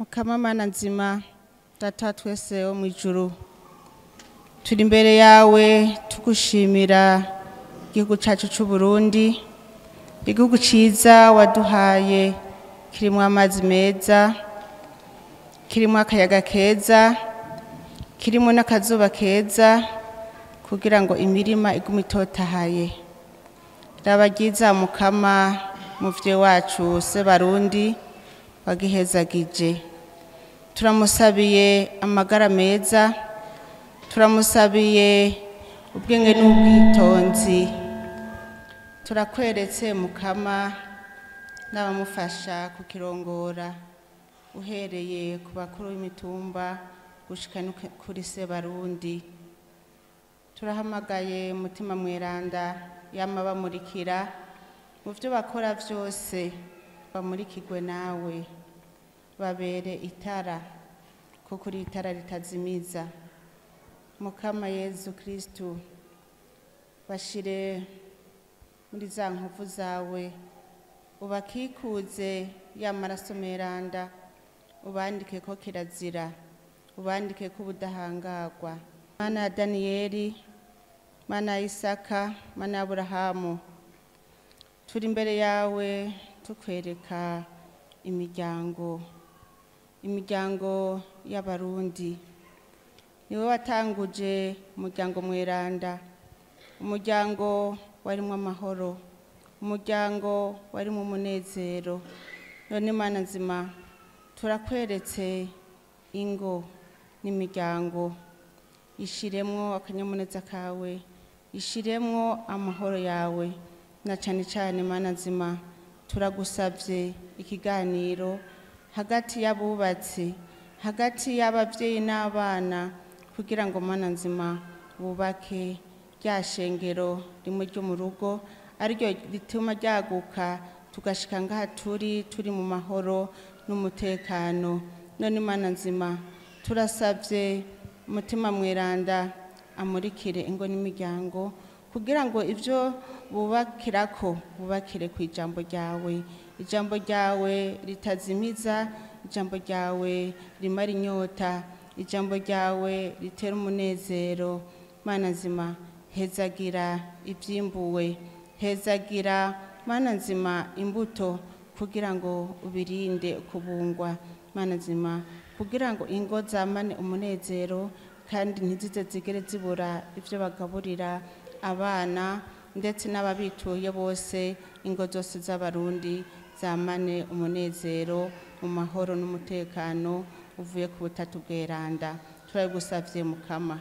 Mukama Mana nzima, Data twese wo mu ijuru, turi imbere yawe tugushimira igihugu cyacu cy'u Burundi, igihugu ciza waduhaye kirimo amazi meza, kirimo akayaga keza, kirimo n'akazuba keza, kugira ngo imirima igume itotahaye. Raba ryiza Mukama muvye wacu Sebarundi wagihezagije. Turamusabiye amagara meza, turamusabiye ubwenge n'ubwitonzi. Turakweretse Mukama n'abamufasha kukirongora, uhereye ku bakuru b'imitumba gushika no kuri Sebarundi. Turahamagaye Mutima Mweranda yama bamurikira mu byo bakora byose, bamurikirwe nawe, babere itara, kuko uri itara ritazimiza. Mukama Yezu Kristu, bashire muri za nkovu zawe, ubakikuze ya maraso meranda, ubandike ko kirazira, ubandike ko ubudahangarwa. Mana ya Daniyeli, Mana ya Isaka, Mana ya Aburahamu, turi imbere yawe tukwereka imiryango, imiryango y'Abarundi. Niwe watanguje umuryango mweranda, umuryango warimo amahoro, umuryango warimo umunezero. None Mana nzima, turakweretse ingo n'imiryango, ishiremwo akanyamuneza kawe, ishiremwo amahoro yawe. Na cane cane Mana nzima, turagusavye ikiganiro hagati y'abubatsi, hagati y'abavyeyi n'abana, kugira ngo Mana nzima bubake rya shengero rimwe ryo mu rugo, ariryo rituma ryaguka tugashika ngaha turi mu mahoro n'umutekano. None Mana nzima, turasavye Mutima Mweranda amurikire ingo n'imiryango, kugira ngo ivyo bubakirako bubakire ku ijambo ryawe, ijambo ryawe ritazimiza, ijambo ryawe rimara inyota, ijambo ryawe ritera umunezero. Mana nzima, hezagira ivyimbuwe, hezagira Mana nzima imbuto, kugira ngo ubirinde kubungwa. Mana nzima, kugira ngo ingo zamane umunezero, kandi ntizize zigere zibura ivyo bagaburira abana ndetse n'ababituye bose. Ingo zose z'Abarundi zamane umunezero mu mahoro n'umutekano uvuye ku butatu bweranda. Turabigusavye Mukama.